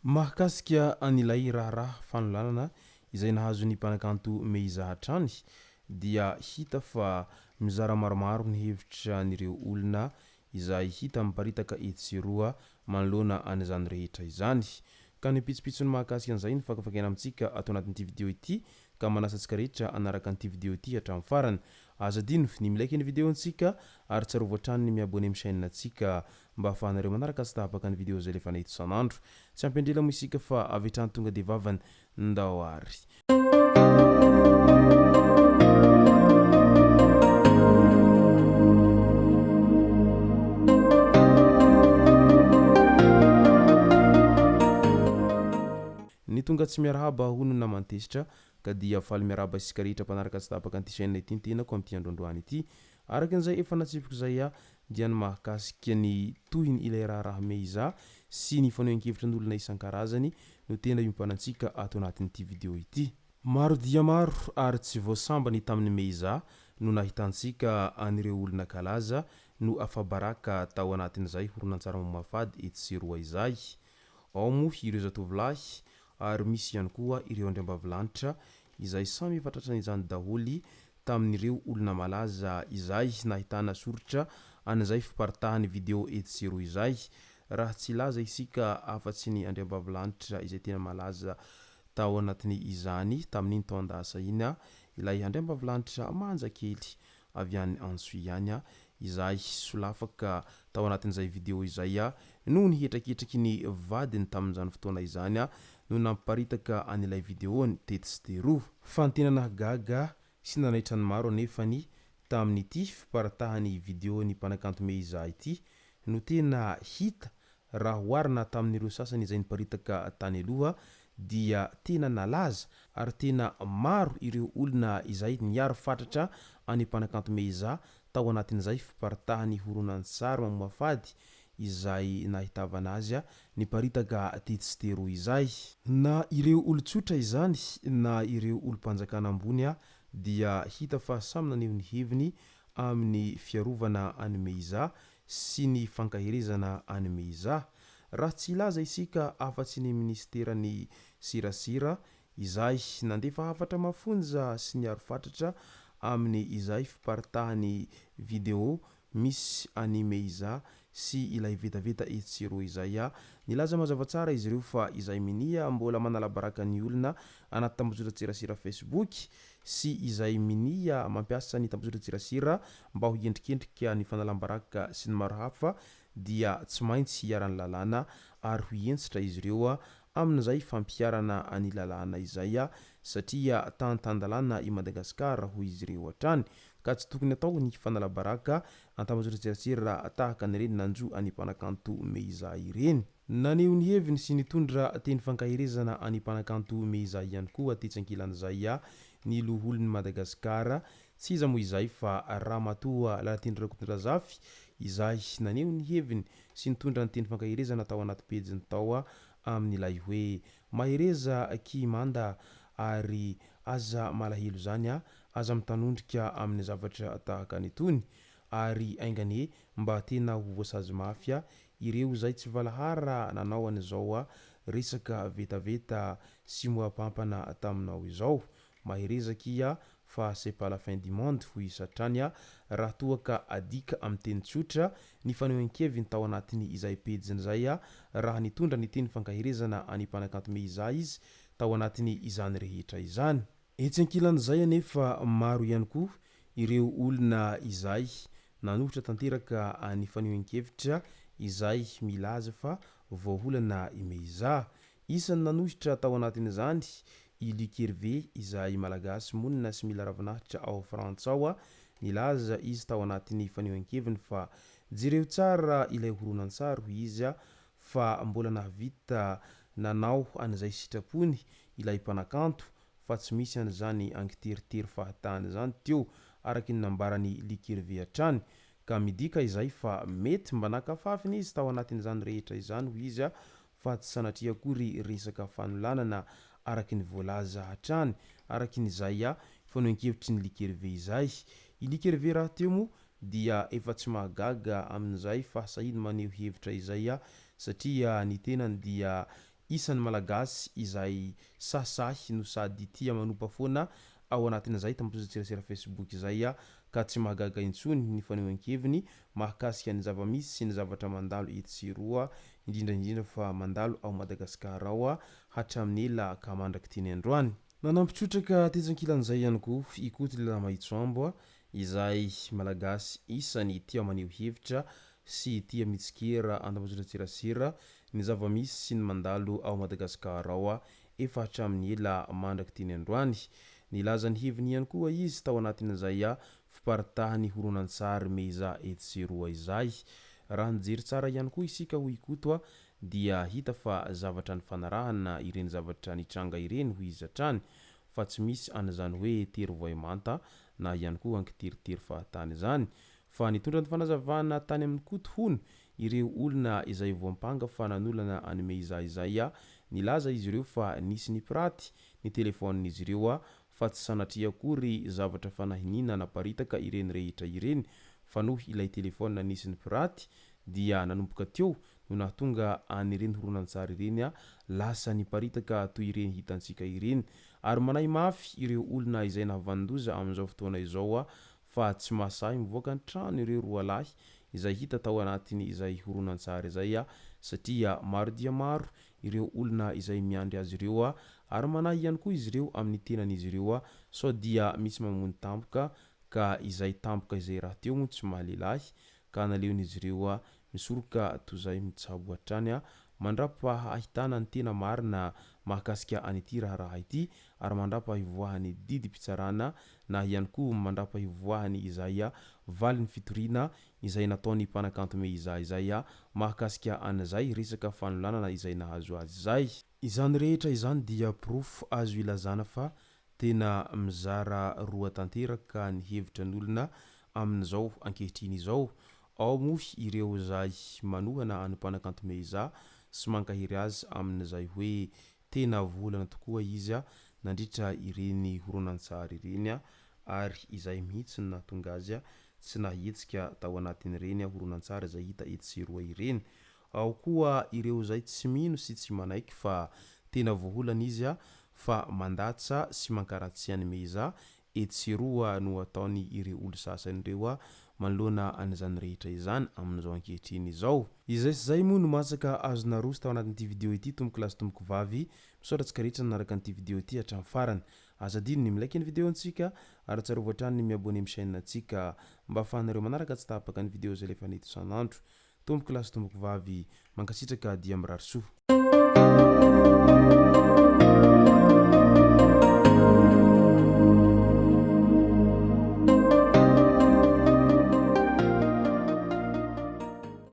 Mahakasika an'ilay raharaha fanolanana izay nahazo ny mpanakanto Meiza hatrany dia hita fa mizara maromaro ny hevitra an'ireo olona izay hita miparitaka etsy sy eroa manoloana an'izany rehetra izany. Ka ny pitsopitsony mahakasika an'izay no fakafakaina amintsika ato anatin'ity video ity ka manasa antsika rehetra hanaraka an'ity video ity hatramin'ny farany. Aza adino ny mi-like ny video ntsika ary tsarovy hatrany ny mi-abonner amin'ny chaîne ntsika mba ahafahanareo manaraka tsy tapaka ny video izay alefanay eto isan'andro. Tsy ampy andrela moa isika fa avy hatrany tonga dia vavany. Ndao ary. Ny tonga tsy miarahaba hono naman-tezitra Ka dia faly miarahaba isika rehetra mpanaraka tsy tapaka an'ity chaîne ity ny tenako amin'ity andro androany ity. Araka an'izay efa natsipiko izay aho dia ny mahakasika ny tohiny ilay raharaha Meiza sy ny fanehoan-kevitra n'olona isan-karazany no tena iompanantsika ato anatin'ity video ity. Maro dia maro ary tsy vao sambany tamin'ny Meiza no nahitantsika an'ireo olona kalaza no afa-baraka tao anatin'izay horonantsary mamoafady etsy sy eroa izay. Ao moa ireo zatovolahy ary misy ihany koa ireo andriambavilanitra izay samy efa tratran'izany daholo tamin'ireo olona malaza izay nahitana soritra an'izay fiparitahan'ny video etsy sy eroa izay, raha tsy hilaza isika afa-tsy ny andriambavilanitra izay tena malaza tao anatin'ny izany tamin'iny taon-dasa iny, ilay andriambavilanitra manja kely avy any Antsohihy ihany izay solafaka tao anatin'izay video izay noho ny hetraketraky ny vadiny tamin'izany fotoana izany no nampiparitaka an'ilay video-ny tetsy sy teroa. Fa ny tena nahagaga sy nanaitra ny maro anefa ny tamin'ity fiparitahan'ny video-n'ny mpanakanto Meiza ity no tena hita Raha oharina tamin'ireo sasany izay niparitaka tany aloha dia tena nalaza ary tena maro ireo olona izay niaro fatratra an'i mpanakanto Meiza tao anatin'izay fiparitahan'ny horonantsary mamoafady izay nahitavana azy niparitaka tetsy sy teroa izay. Na ireo olon-tsotra izany na ireo olom-panjakana ambony dia hita fa samy naneho ny heviny amin'ny fiarovana an'i Meiza sy ny fankaherezana an'i Meiza. Raha tsy hilaza isika afa-tsy ny minisiteran'ny serasera izay nandefa hafatra mafonja sy niaro fatratra amin'ny izay fiparitahan'ny video misy an'i Meiza sy ilay vetaveta etsy sy eroa izay. Nilaza mazava tsara izy ireo fa izay minia mbola manala-baraka ny olona anaty tambajotran-tserasera Facebook sy izay minia mampiasa ny tambajotran-tserasera mba ho endrikendrika ny fanalam-baraka sy ny maro hafa dia tsy maintsy hiharan'ny lalàna ary ho hentitra izy ireo amin'izay fampiharana ny lalàna izay satria tany tan-dalàna i Madagasikara hoy izy ireo hatrany ka tsy tokony atao ny fanala-baraka an-tambajotran-tserasera tahaka an'ireny nanjo an'i mpanakanto Meiza ireny. Naneho ny heviny sy nitondra teny fankaherezana an'i mpanakanto Meiza ihany koa tetsy ankilan'izay ny loholon'i Madagasikara Tsy iza moa izay fa Ramatoa Lalatiana Rakotondrazafy izay naneho ny heviny sy nitondra ny teny fankaherezana tao anaty pejiny tao amin'ilay hoe Mahereza akia Manda ary aza malahelo izany a, aza mitanondrika amin'ny zavatra tahaka an'itony ary ainga anie mba tena ho voasazy mafy ireo izay tsy valahara nanao an'izao resaka vetaveta sy moapampana taminao izao. Mahereza akia fa c'est pas la fin du monde hoy izy hatrany raha toa ka adika amin'ny teny tsotra ny fanehoan-keviny tao anatin'ny izay pejiny izay raha nitondra ny teny fankaherezana an'i mpanakanto Meiza izy tao anatin'ny izany rehetra izany. Etsy ankilan'izay anefa maro ihany koa ireo olona izay nanohitra tanteraka ny fanehoan-kevitra izay milaza fa voaolana i Meiza. Isan'ny nanohitra tao anatin'izany i Luc Hervé izay Malagasy monina sy mila ravinahitra ao Frantsa ao. Nilaza izy tao anatin'ny fanehoan-keviny fa jereo tsara ilay horonantsary hoy izy fa mbola nahavita nanao an'izay sitrapony ilay mpanakanto fa tsy misy an'izany ankiteritery fahatany izany teo araka ny nambaran'i Luc Hervé hatrany ka midika izay fa mety mba naka fafiny izy tao anatin'izany rehetra izany hoy izy. fa tsy sanatria akory resaka fanolanana araky ny voalaza hatrany araky ny izay fanehoan-kevitry ny Luc Hervé izay. I Luc Hervé rahateo moa dia efa tsy mahagaga amin'izay fahasahiany maneho hevitra izay satria ny tenany dia isan'ny Malagasy izay sahisahy no sady tia manompa foana ao anatin'izay tambajotran-tserasera Facebook izay ka tsy mahagaga intsony ny fanehoan-keviny mahakasika ny zava-misy sy ny zavatra mandalo etsy sy eroa indrindra indrindra fa mandalo ao Madagasikara ao hatramin'ny ela ka mandrak'ity ny androany. Nanampy trotraka tetsy ankilan'izay ihany koa i Koto Lehilahy izay Malagasy isany tia maneho hevitra sy tia mitsikera an-tambajotran-tserasera ny zava-misy sy ny mandalo ao Madagasikara ao efa hatramin'ny ela mandrak'ity ny androany. Nilaza ny heviny ihany koa izy tao anatin'izay fiparitahan'ny horonantsary Meza etsy sy eroa izay. Raha nijery tsara ihany koa isika hoy i Koto dia hita fa zavatra nifanarahana ireny zavatra nitranga ireny hoy izy hatrany fa tsy misy an'izany hoe tery voay manta na ihany koa ankiteritery fahatany izany fa nitondra ny fanazavana tany amin'i Koto hono ireo olona izay voampanga fa nanolana an'i Meiza izay nilaza izy ireo fa nisy nipiraty ny telefaonin'izy ireo fa tsy sanatria akory zavatra fanahiniana naparitaka ireny rehetra ireny fa noho ilay telefaonina nisy nipiraty dia nanomboka teo no nahatonga an'ireny horonantsary ireny lasa niparitaka toy ireny hitantsika ireny ary manahy mafy ireo olona izay nahavanon-doza amin'izao fotoana izao fa tsy mahasahy mivoaka ny trano ireo roa lahy izay hita tao anatin' izay horonantsary izay satria maro dia maro ireo olona izay miandry azy ireo ary manahy ihany koa izy ireo amin'ny tenan'izy ireo sao dia misy mamono tampoka ka izay tampoka izay rahateo moa tsy mahalehilahy ka naleon'izy ireo misoroka toy izay mitsabo hatrany mandrapaha-ahitana ny tena marina mahakasika an'ity raharaha ity ary mandrapahivoahan'ny didim-pitsarana na ihany koa mandrapahivoahany izay valin'ny fitoriana izay nataon'ny mpanakanto Meiza izay mahakasika an'izay resaka fanolanana izay nahazo azy izay. Izany rehetra izany dia porofo azo ilazana fa tena mizara roa tanteraka ny hevitra ny olona amin'izao ankehitriny izao. Ao moa ireo izay manohana an'i mpanakanto Meiza sy mankahery azy amin'izay hoe tena volana tokoa izy nandritra ireny horonantsary ireny ary izay mihitsy no nahatonga azy tsy nahetsika tao anatin'ireny horonantsary izay hita etsy sy eroa ireny. Ao koa ireo izay tsy mino sy tsy manaiky fa tena voaolana izy fa mandatsa sy mankaratsy an'i Meiza etsy sy eroa no ataony ireo olo sasany ireo manoloana an'izany rehetra izany amin'izao ankehitriny izao. Izay sy izay moa no masaka azo naroso tao anatin'ity video ity tompoko lahy sy tompoko vavy. Misaotra antsika rehetra nanaraka an'ity video ity hatramin'ny farany. Aza adino ny mi-like ny video antsika ary tsarovy hatrany ny mi-abonner amin'ny chaîne antsika mba afahanareo manaraka tsy tapaka ny video izay alefanay eto isan'andro. Tompoko lahy sy tompoko vavy, mankasitraka dia mirary soa.